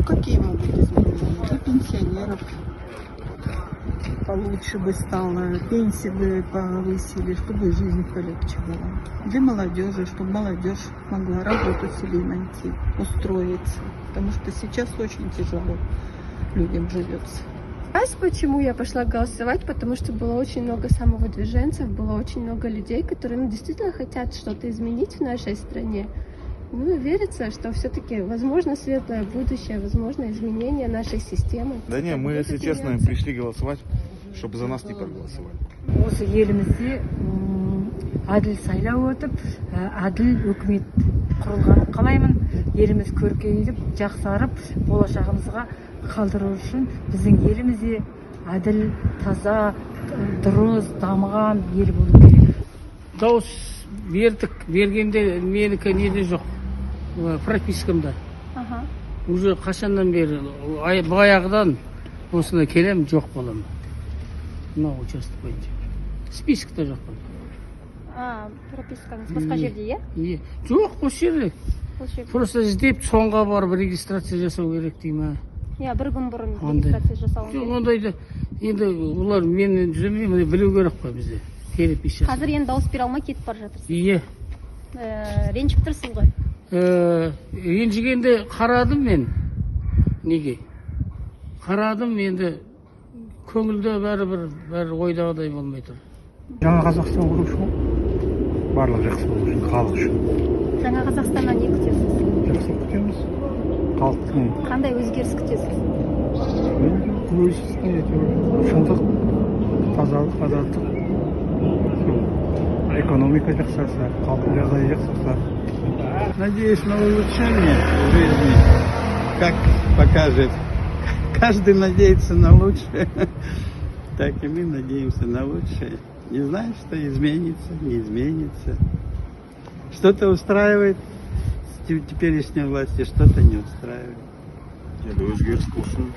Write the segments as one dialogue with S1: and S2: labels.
S1: Какие могут изменения? Для пенсионеров получше бы стало, пенсии бы повысили, чтобы жизнь полегче была. Для молодежи, чтобы молодежь могла работу себе найти, устроиться. Потому что сейчас очень тяжело людям живется.
S2: Раз почему я пошла голосовать, потому что было очень много самовыдвиженцев, было очень много людей, которые, ну, действительно хотят что-то изменить в нашей стране. Ну и верится, что все-таки возможно светлое будущее, возможно изменение нашей системы.
S3: Да не, мы,
S2: Будет
S3: если честно,
S2: меняться.
S3: Пришли голосовать, чтобы за нас не проголосовали.
S4: Осы елімізде әділ сайлау өтіп, әділ өкімет құрылғанын қалаймын. Еліміз көркейіп, жақсарып, болашағымызға қалдыру үшін біздің елімізде әділ, таза, дұрыс дамыған ел болу керек.
S5: Дауыс бердік. Бергенде менікі неде жоқ, пропискамда. Уже қашаннан бері, баяғыдан осында келемін, жоқ боламын. Мынау участок бойынша списокта жоқпын.
S6: А, пропискаңыз басқа жерде, иә?
S5: Иә, жоқ, осы жерде.
S6: Осы жерде.
S5: Просто іздеп, соңға барып регистрация жасау керек дей ма?
S6: Иә, бір күн бұрын
S5: Ондай.
S6: регистрация жасауың
S5: Жоқ,
S6: керек.
S5: Ондайды енді олар мен түземеймін, білу керек қой бізде перепись жасау.
S6: Қазір енді дауыс бере алмай кетіп бара жатырсыз.
S5: Иә.
S6: Ренжіп тұрсыз ғой.
S5: Ренжігенде қарадым мен, неге қарадым, енді көңілде бәрібір бәрі ойдағыдай болмай тұр.
S7: Жаңа Қазақстан құру үшін ғой, барлығы жақсы болу үшін, халық үшін.
S6: Жаңа Қазақстаннан не күтесіз?
S7: Жақсылық күтеміз халықтың.
S6: Қандай өзгеріс күтесіз?
S7: Енді тәуелсіздіктен әйтеуір шындық, тазалық, адалдық. Сол, экономика жақсарса, халықтың жағдайы жақсарса.
S8: Надеюсь на улучшение жизни, как покажет. Каждый надеется на лучшее. Так и мы надеемся на лучшее. Не знаю, что изменится, не изменится. Что-то устраивает с теперешней власти, что-то не устраивает.
S9: Енді өзгеріс болсын,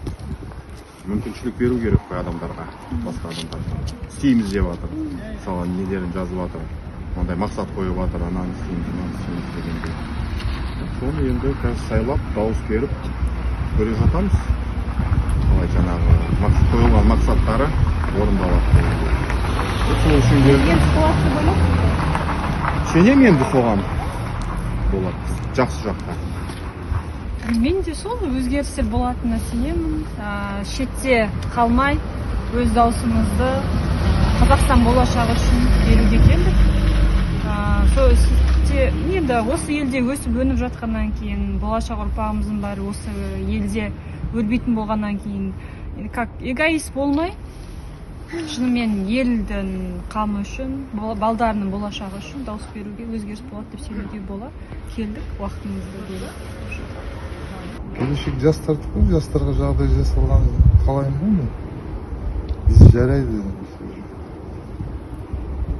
S9: мүмкіншілік беру керек қой адамдарға, басқа адамдарға. Істейміз деп жатыр, мысалы, нелерін жазып жатыр, ондай мақсат қойып жатыр, ананы істейміз, мынаны істейміз дегендей. Соны енді қазір сайлап, дауыс беріп көре жатамыз, қалай жаңағы қойылған мақсаттары орындалады дегендей. Вот сол үшін келдім.
S6: Өзгеріс болады деп ойлайсыз?
S9: Сенемін енді соған, болады жақсы жаққа.
S10: Мен де сол өзгерістер болатынына сенемін. Шетте қалмай, өз дауысымызды Қазақстан болашағы үшін беруге келдік. Сол енді осы елде өсіп өніп жатқаннан кейін, болашақ ұрпағымыздың бәрі осы елде өрбитін болғаннан кейін, енді как эгоист болмай, шынымен елдің қамы үшін, балдарының болашағы үшін дауыс беруге, өзгеріс болады деп сенуге бола келдік уақытымызды бөліп.
S11: Келешек жастардікі ғой, жастарға жағдай жасалғанын қалаймын ғой мен. Біз, жарайды, біз уже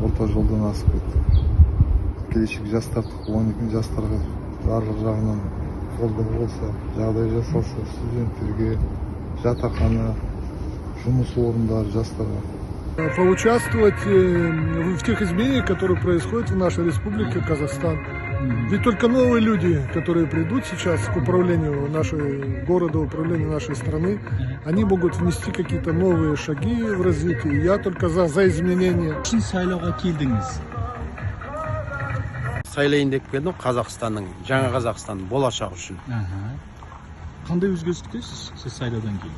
S11: орта жолдан асып кеттік. Келешек жастардікі болғаннан кейін, жастарға барлық жағынан қолдау болса, жағдай жасалса, студенттерге жатақхана, жұмыс орындары жастарға.
S12: Поучаствовать в тех изменениях, которые происходят в нашей республике Казахстан. Ведь только новые люди, которые придут сейчас к управлению нашей города, управлению нашей страны, они могут внести какие-то новые шаги в развитие. Я только за изменения.
S8: Үшін сайлауға келдіңіз?
S13: Сайлайын деп келдім Қазақстанның, жаңа Қазақстанның болашағы үшін.
S8: Қандай өзгеріс күтесіз сіз сайлаудан кейін?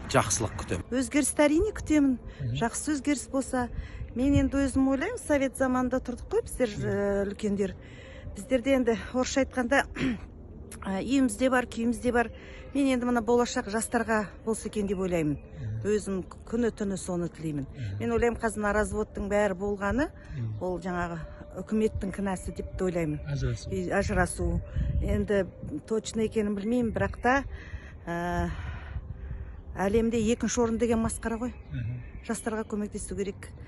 S13: Жақсылық күтемін.
S14: Өзгерісті, әрине, күтемін. Жақсы өзгеріс болса. Мен енді өзім ойлаймын, совет заманында тұрдық қой біздер, үлкендер. Біздерде енді, орысша айтқанда, үйіміз де бар, күйіміз де бар. Мен енді мына болашақ жастарға болса екен деп ойлаймын. Өзім күні түні соны тілеймін. Мен ойлаймын, қазір мына разводтың бәрі болғаны ол жаңағы үкіметтің кінәсі деп те ойлаймын.
S8: Ажырасу.
S14: И ажырасу енді точно екенін білмеймін, бірақ та әлемде екінші орын деген масқара ғой. Жастарға көмектесу керек.